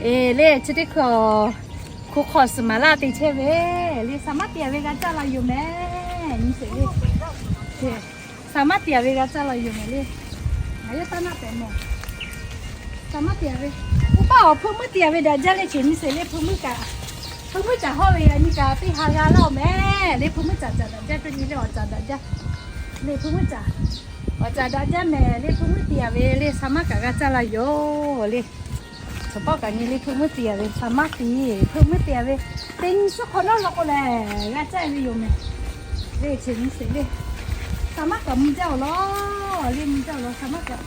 Eˬ le, chi teˇ hkui-oˬ, hko hk'aw suhˍ maˍ laˇ te chehˇ ve le, saˍ maˉ te-a ve g'a caˇ la yoˬ mehˍ. Nyi sheˍ le, saˍ maˉ te-a ve g'a caˇ la yoˬ mehˍ le. Ngaˬ yawˇ taˇ naˆ pehꞈ mawˬ. Saˍ maˉ te-a ve, oˇ paˆ awˬ hpeuˇ meuˇ te-a ve daꞈ jaˇ le, cheˬ nyi sheˍ le, hpeuˇ meuˇ kaꞈ, hpeuˇ meuˇ caˬ hawˇ ve yaꞈ nyi kaꞈ teˇ ha g'a laˇ-oˬ mehˍ le. Hpeuˇ meuˇ caˬ caˬ daꞈ jaˇ, teˇ nyi le awˬ caˬ daꞈ jaˇ le. Hpeuˇ meuˇ caˬ, awˬ caˬ daꞈ jaˇ mehˍ le. Hpeuˇ meuˇ te-a ve le, saˍ maˉ kaꞈ g'a caˇ la yoˬ le. Chaw pawˆ kaꞈ nyi le, hpeuˇ meuˇ te-a ve, saˍ maˉ te, hpeuˇ meuˇ te-a ve, teˇ nyi suhˉ hk'awꞈ nawˉ law k'o lehˬ g'a caˇ ve yoˬ mehˍ le. Cheˬ nyi sheˍ le, saˍ maˉ kaꞈ mvuh jaˇ-oˬ lawˬ le, mvuh jaˇ-oˬ lawˬ, saˍ maˉ kaꞈ.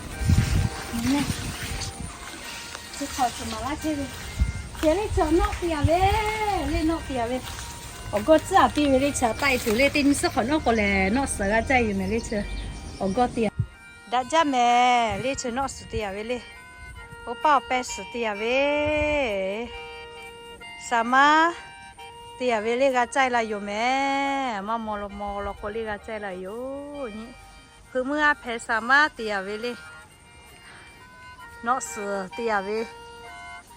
Chi hk'aw suhˍ maˍ laˇ chehˇ ve, chi le chi nawˆ te-a ve le, nawˆ te-a ve, awˬ gawˇ tcuhˉ-a piˇ ve le. Chi taˆ-e tuˬ le, teˇ nyi suhˉ hk'awꞈ nawˉ k'o lehˬ nawˆ suhˍ g'a caˇ yoˬ mehˍ le. Chi awˬ gawˇ te-a daꞈ jaˇ mehˍ le. Chi nawˆ suhˍ te-a ve le, oˇ paˆ awˬ pehˇ suhˍ te-a ve, saˍ maˉ te-a ve le g'a caˇ la yoˬ mehˍ. Maˇ maw law maw law k'o le g'a caˇ la yoˬ nyi. Hpeuˇ meuˇ aˉ hpehꞈ saˍ maˉ te-a ve le, nawˆ suhˍ te-a ve,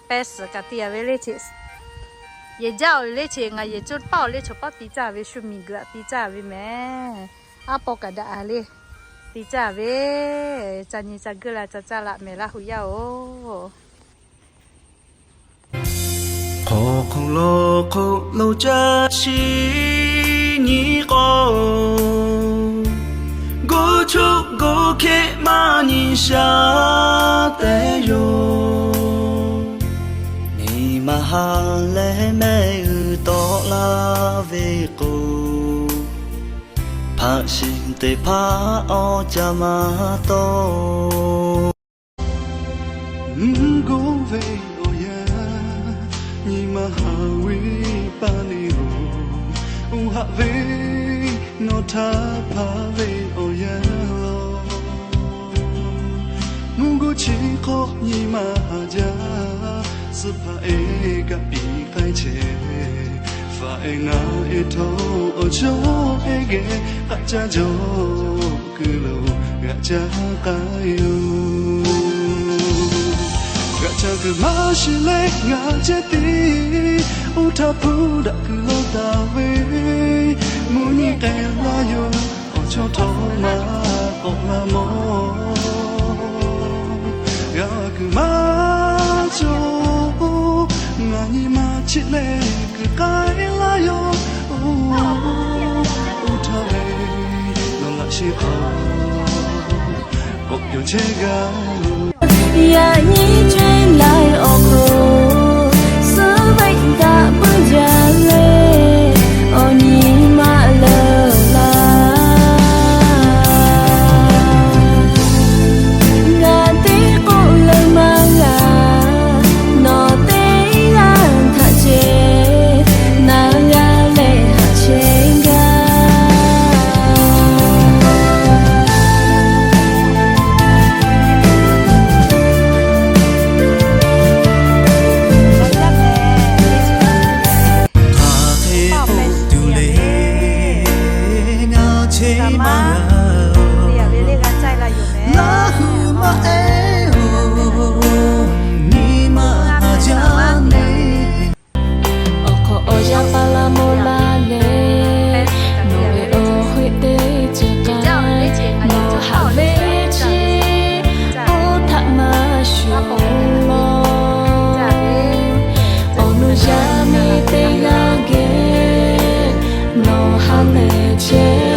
pehˇ suhˍ kaꞈ te-a ve le. Cheˬ yehˬ jaˇ-oˬ le, cheˬ ngaˬ yehˬ cuˇ paˆ-oˬ le, chaw pawˆ te caˇ ve, shu miˬ guiˬ aꞈ te caˇ ve mehˍ. Aˉ paw kaꞈ daꞈ-a le, te caˇ ve, ca nyi ca guˇ la ca caˇ la mehˍ Laˇ hu yaˇ-oˬ. Hk'aw hk'oˆ lo hk'oˆ lo caˇ chi nyi k'o, goˇ choˆ goˇ hkehˆ maˇ nyi sha tehꞈ yoˬ. Nyi ma ha leh mehˆ g'uiˬ tawˆ laˇ ve k'o, hpaꞈ shiˍ teˇ hpaˍ awˬ ca ma tawˆ. Mvuhˇ goˇ ve awˬ yanˇ, nyi ma haˍ ve paˇ neˇ-oˬ, oˇ haꞈ ve nawˬ htaꞈ hpaˍ ve awˬ yanˇ lawˬ. Mvuhˇ goˇ chi hk'awꞈ nyi ma haˍ jaˇ, suhˍ hpaˍ ehˉ kaꞈ piˇ k'ai chehˇ, faˍ ehˉ ngaˬ ehˉ htawˇ awˬ chawˇ ehˉ geh k'aꞈ caˇ jaw kuiˬ lo g'aꞈ caˇ k'ai yoˬ. G'aꞈ caˇ kuiˬ maˇ shiˍ leh ngaˬ ceh tiˉ, oˇ htaˇ hpuˇ daꞈ kuiˬ lo taˍ ve, mvuhˇ nyi k'ai laˇ yoˬ, awˬ chawˇ htawˇ maˇ k'awꞈ la mawˬ. G'a kuiˬ maˇ cawˬ, ngaˬ nyi ma chi leh kuiˬ k'ai laˇ yoˬ. Oˇ htaˇ lehˬ, nawˬ laꞈ sheh hk'aw k'awꞈ cawˬ chehˇ g'a loˬ. Yaꞈ nyi chehˇ laiˬ awˬ hk'aw lo, suhˉ vaiˆ daꞈ puiˉ jaˇ le, awˬ nyi ma leuˬ laˇ. Ngaˬ teˇ k'oˆ leuˬ maˇ g'a, nawˬ teˇ g'aˇ htaꞈ ceh, naˬ g'a leh haꞈ chehˇ gaˇ. Hk'aˬ hk'e k'oˆ tuˬ le, ngaˬ chehˇ maˇ g'a. Laˇ hu maˇ ehˉ-oˬ, nyi ma haˍ jaˇ le. Awˬ hk'awꞈ awˬ yanˇ paˇ laˇ mawˇ laˇ leh, nawˬ ve awˬ heˆ teˇ ceuˬ k'ai, nawˬ haꞈ ve chi oˇ htaꞈ maˇ shuˍ law. Awˬ nu yaˇ miˇ teˇ g'aˇ geh nawˬ ha lehˬ chehˇ